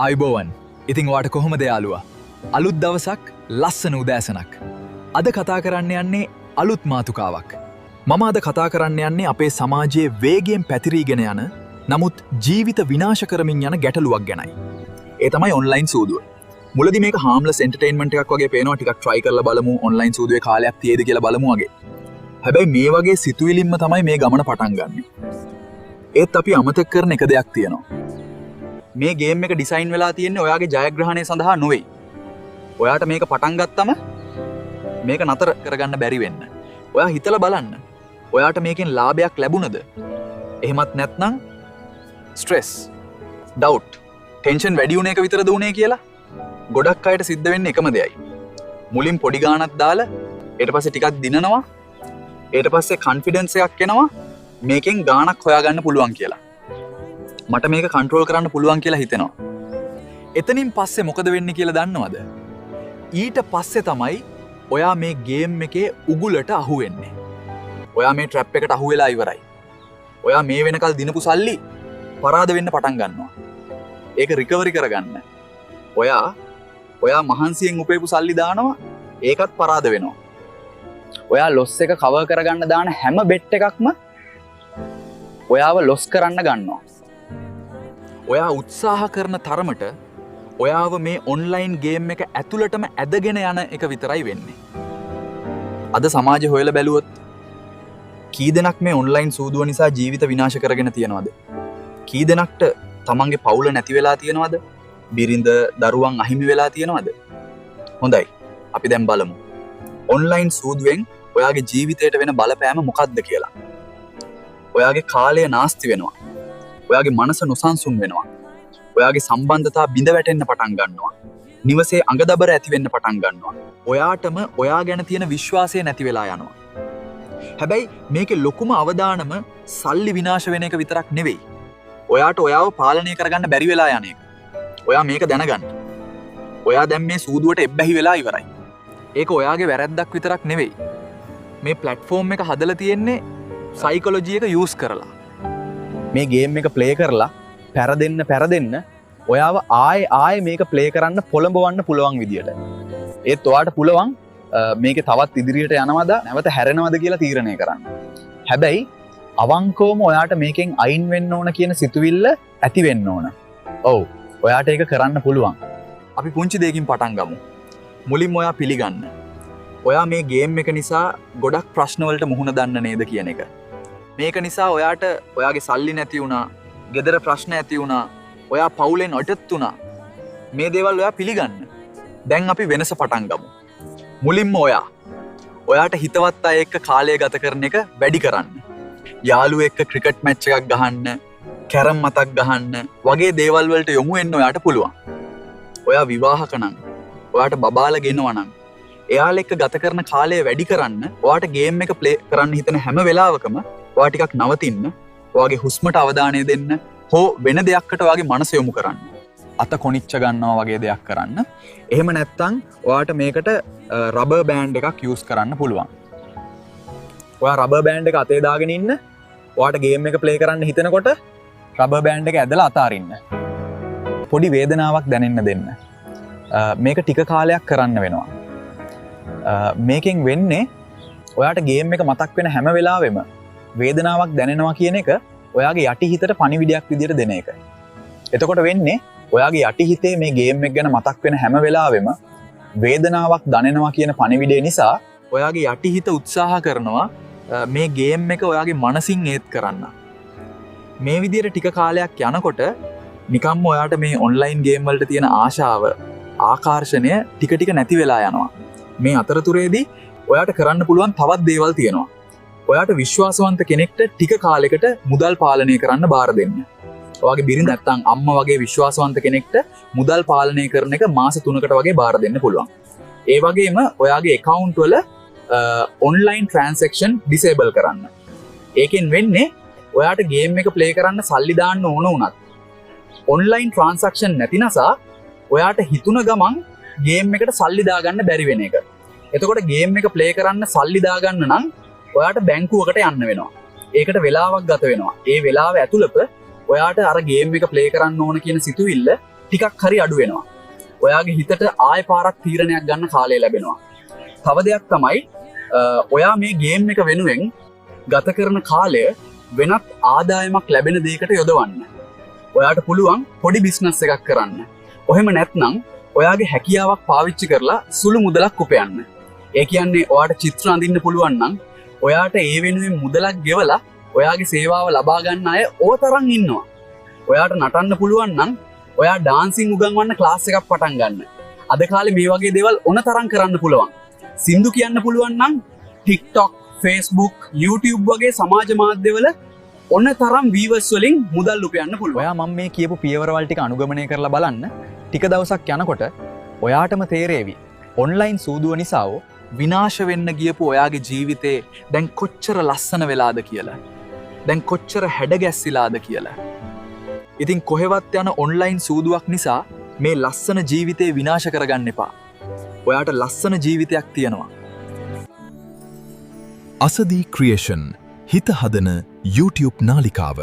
ආයුබෝවන්. ඉතින් ඔයාට කොහොමද යාළුවා? අලුත් දවසක්, ලස්සන උදෑසනක්. අද කතා කරන්න යන්නේ අලුත් මාතෘකාවක්. මම අද කතා කරන්න යන්නේ අපේ සමාජයේ වේගයෙන් පැතිරීගෙන යන, නමුත් ජීවිත විනාශ කරමින් යන ගැටලුවක් ගැනයි. ඒ තමයි ඔන්ලයින් සූදුව. මුලදි මේක හාම්ලස් එන්ටර්ටේන්මන්ට් එකක් වගේ පේනවා. ටිකක් try කරලා බලමු, ඔන්ලයින් සූදුවේ කාලයක් තියෙයිද කියලා බලමු වගේ. හැබැයි මේ වගේ සිතුවිලින්ම තමයි මේ ගමන පටන් ගන්නෙ. ඒත් අපි අමතක කරන එක දෙයක් තියෙනවා. මේ ගේම් එක ඩිසයින් වෙලා තියෙන්නේ ඔයාගේ ජයග්‍රහණය සඳහා නොවෙයි. ඔයාට මේක පටන් ගත්තම මේක නතර කරගන්න බැරි වෙන්න. ඔයා හිතලා බලන්න. ඔයාට මේකෙන් ලාභයක් ලැබුණද? එහෙමත් නැත්නම් ස්ට්‍රෙස්, ඩවුට්, ටෙන්ෂන් වැඩි වුණ එක විතරද වුණේ කියලා? ගොඩක් අයට සිද්ධ වෙන්නේ එකම දෙයයි. මුලින් පොඩි ගාණක් දාලා ඊට පස්සේ ටිකක් දිනනවා. ඊට පස්සේ කොන්ෆිඩන්ස් එකක් එනවා, මේකෙන් ගාණක් හොයාගන්න පුළුවන් කියලා. මට මේක කන්ට්‍රෝල් කරන්න පුළුවන් කියලා හිතෙනවා. එතනින් පස්සේ මොකද වෙන්නේ කියලා දන්නවද? ඊට පස්සේ තමයි ඔයා මේ ගේම් එකේ උගුලට අහු වෙන්නේ. ඔයා මේ ට්‍රැප් එකට අහු වෙලා ඉවරයි. ඔයා මේ වෙනකල් දිනපු සල්ලි පරාද වෙන්න පටන් ගන්නවා. ඒක රිකවරි කරගන්න. ඔයා ඔයා මහන්සියෙන් උපයපු සල්ලි දානවා, ඒකත් පරාද වෙනවා. ඔයා ලොස් එක කවර් කරගන්න දාන හැම බෙට් එකක්ම ඔයාව ලොස් කරන්න ගන්නවා. ඔයා උත්සාහ කරන තරමට ඔයාව මේ ඔන්ලයින් ගේම් එක ඇතුළටම ඇදගෙන යන එක විතරයි වෙන්නේ. අද සමාජය හොයලා බැලුවොත් කී දෙනෙක් මේ ඔන්ලයින් සූදුව නිසා ජීවිත විනාශ කරගෙන තියෙනවද? කී දෙනෙක්ට තමන්ගේ පවුල නැති වෙලා තියෙනවද? බිරිඳ, දරුවන් අහිමි වෙලා තියෙනවද? හොඳයි. අපි දැන් බලමු. ඔන්ලයින් සූදුවෙන් ඔයාගේ ජීවිතයට වෙන බලපෑම මොකක්ද කියලා. ඔයාගේ කාලය නාස්ති වෙනවා. ඔයාගේ මනස නොසන්සුන් වෙනවා. ඔයාගේ සම්බන්ධතා බිඳ වැටෙන්න පටන් ගන්නවා. නිවසේ අඟදබර ඇති වෙන්න පටන් ගන්නවා. ඔයාටම ඔයා ගැන තියෙන විශ්වාසය නැති වෙලා යනවා. හැබැයි මේකේ ලොකුම අවදානම සල්ලි විනාශ වෙන එක විතරක් නෙවෙයි. ඔයාට ඔයාව පාලනය කරගන්න බැරි වෙලා යන එක. ඔයා මේක දැනගන්න. ඔයා දැන් මේ සූදුවට එබ්බැහි වෙලා ඉවරයි. ඒක ඔයාගේ වැරැද්දක් විතරක් නෙවෙයි. මේ ප්ලැට්ෆෝම් එක හදලා තියෙන්නේ සයිකොලොජි එක යූස් කරලා. මේ ගේම් එක ප්ලේ කරලා පැරදෙන්න පැරදෙන්න ඔයාව ආයෙ ආයෙ මේක ප්ලේ කරන්න පොළඹවන්න පුළුවන් විදියට. ඒත් ඔයාට පුළුවන් මේක තවත් ඉදිරියට යනවද, නැවත හැරෙනවද කියලා තීරණය කරන්න. හැබැයි අවංකවම ඔයාට මේකෙන් අයින් වෙන්න ඕන කියන සිතුවිල්ල ඇති වෙන්න ඕන. ඔව්, ඔයාට ඒක කරන්න පුළුවන්. අපි පුංචි දෙයකින් පටන් ගමු. මුලින්ම ඔයා පිළිගන්න. ඔයා මේ ගේම් එක නිසා ගොඩක් ප්‍රශ්නවලට මුහුණ දන්න නේද කියන එක. මේක නිසා ඔයාට ඔයාගේ සල්ලි නැති වුණා, ගෙදර ප්‍රශ්න ඇති වුණා, ඔයා පවුලෙන් අඩත් වුණා. මේ දේවල් ඔයා පිළිගන්න. දැන් අපි වෙනස පටන් ගමු. මුලින්ම ඔයා ඔයාට හිතවත් අය එක්ක කාලය ගත කරන එක වැඩි කරන්න. යාළුවෝ එක්ක ක්‍රිකට් මැච් එකක් ගහන්න, කැරම් මතක් ගහන්න වගේ දේවල් වලට යොමු වෙන්න ඔයාට පුළුවන්. ඔයා විවාහක නම්, ඔයාට බබාලා ගෙනවා නම්, එයාලා එක්ක ගත කරන කාලය වැඩි කරන්න. ඔයාට ගේම් එක ප්ලේ කරන්න හිතෙන හැම වෙලාවකම ඔයා ටිකක් නවතින්න, ඔයාගේ හුස්මට අවධානය දෙන්න හෝ වෙන දෙයක්කට ඔයාගේ මනස යොමු කරන්න. අත කොනිච්ච ගන්නවා වගේ දෙයක් කරන්න. එහෙම නැත්නම් ඔයාට මේකට රබර් බෑන්ඩ් එකක් යූස් කරන්න පුළුවන්. ඔයා රබර් බෑන්ඩ් එක අතේ දාගෙන ඉන්න. ඔයාට ගේම් එක ප්ලේ කරන්න හිතෙනකොට රබර් බෑන්ඩ් එක ඇදලා අතාරින්න. පොඩි වේදනාවක් දැනෙන්න දෙන්න. මේක ටික කාලයක් කරන්න වෙනවා. මේකෙන් වෙන්නේ ඔයාට ගේම් එක මතක් වෙන හැම වෙලාවෙම වේදනාවක් දැනෙනවා කියන එක ඔයාගේ යටි හිතට පණිවිඩයක් විදියට දෙන එක. එතකොට වෙන්නේ ඔයාගේ යටි හිතේ මේ ගේම් එක ගැන මතක් වෙන හැම වෙලාවෙම වේදනාවක් දැනෙනවා කියන පණිවිඩය නිසා ඔයාගේ යටි හිත උත්සාහ කරනවා මේ ගේම් එක ඔයාගේ මනසින් ඒත් කරන්න. මේ විදියට ටික කාලයක් යනකොට නිකම්ම ඔයාට මේ ඔන්ලයින් ගේම් වලට තියෙන ආශාව, ආකර්ෂණය ටික ටික නැති වෙලා යනවා. මේ අතරතුරේදී ඔයාට කරන්න පුළුවන් තවත් දේවල් තියෙනවා. ඔයාට විශ්වාසවන්ත කෙනෙක්ට ටික කාලෙකට මුදල් පාලනය කරන්න බාර දෙන්න. ඔයාගේ බිරිඳ නැත්තම් අම්මා වගේ විශ්වාසවන්ත කෙනෙක්ට මුදල් පාලනය කරන එක මාස 3කට වගේ බාර දෙන්න පුළුවන්. ඒ වගේම ඔයාගේ ඇකවුන්ට් වල ඔන්ලයින් ට්‍රාන්සැක්ෂන් ඩිසේබල් කරන්න. ඒකෙන් වෙන්නේ ඔයාට ගේම් එක ප්ලේ කරන්න සල්ලි දාන්න ඕන වුණත් ඔන්ලයින් ට්‍රාන්සැක්ෂන් නැති නිසා ඔයාට හිතුණ ගමන් ගේම් එකට සල්ලි දාගන්න බැරි වෙන එක. එතකොට ගේම් එක ප්ලේ කරන්න සල්ලි දාගන්න නම් ඔයාට බැංකුවකට යන්න වෙනවා. ඒකට වෙලාවක් ගත වෙනවා. ඒ වෙලාව ඇතුළත ඔයාට අර ගේම් එක ප්ලේ කරන්න ඕන කියන සිතුවිල්ල ටිකක් හරි අඩු වෙනවා. ඔයාගේ හිතට ආය පාරක් තීරණයක් ගන්න කාලය ලැබෙනවා. තව දෙයක් තමයි, ඔයා මේ ගේම් එක වෙනුවෙන් ගත කරන කාලය වෙනත් ආදායමක් ලැබෙන දෙයකට යොදවන්න. ඔයාට පුළුවන් පොඩි බිස්නස් එකක් කරන්න. ඔහෙම නැත්නම් ඔයාගේ හැකියාවක් පාවිච්චි කරලා සුළු මුදලක් උපයන්න. ඒ කියන්නේ ඔයාට චිත්‍ර අඳින්න පුළුවන් නම් ඔයාට ඒ වෙනුවෙන් මුදලක් ගෙවලා ඔයාගේ සේවාව ලබා ගන්න අය ඕන තරම් ඉන්නවා. ඔයාට නටන්න පුළුවන් නම් ඔයා ඩාන්සින් උගන්වන්න ක්ලාස් එකක් පටන් ගන්න. අද කාලේ මේ වගේ දේවල් ඕන තරම් කරන්න පුළුවන්. සින්දු කියන්න පුළුවන් නම් TikTok, Facebook, YouTube වගේ සමාජ මාධ්‍යවල ඔන තරම් වීවර්ස් වලින් මුදල් උපයන්න පුළුවන්. ඔයා මම මේ කියපු පියවරවල් ටික අනුගමනය කරලා බලන්න. ටික දවසක් යනකොට ඔයාටම තේරේවි ඔන්ලයින් සූදුව නිසා විනාශ වෙන්න ගියපු ඔයාගේ ජීවිතේ දැන් කොච්චර ලස්සන වෙලාද කියලා. දැන් කොච්චර හැඩ ගැස්සිලාද කියලා. ඉතින් කොහෙවත් යන ඔන්ලයින් සූදුවක් නිසා මේ ලස්සන ජීවිතේ විනාශ කරගන්න එපා. ඔයාට ලස්සන ජීවිතයක් තියෙනවා. අසදී ක්‍රියේෂන්, හිත හදන YouTube නාලිකාව.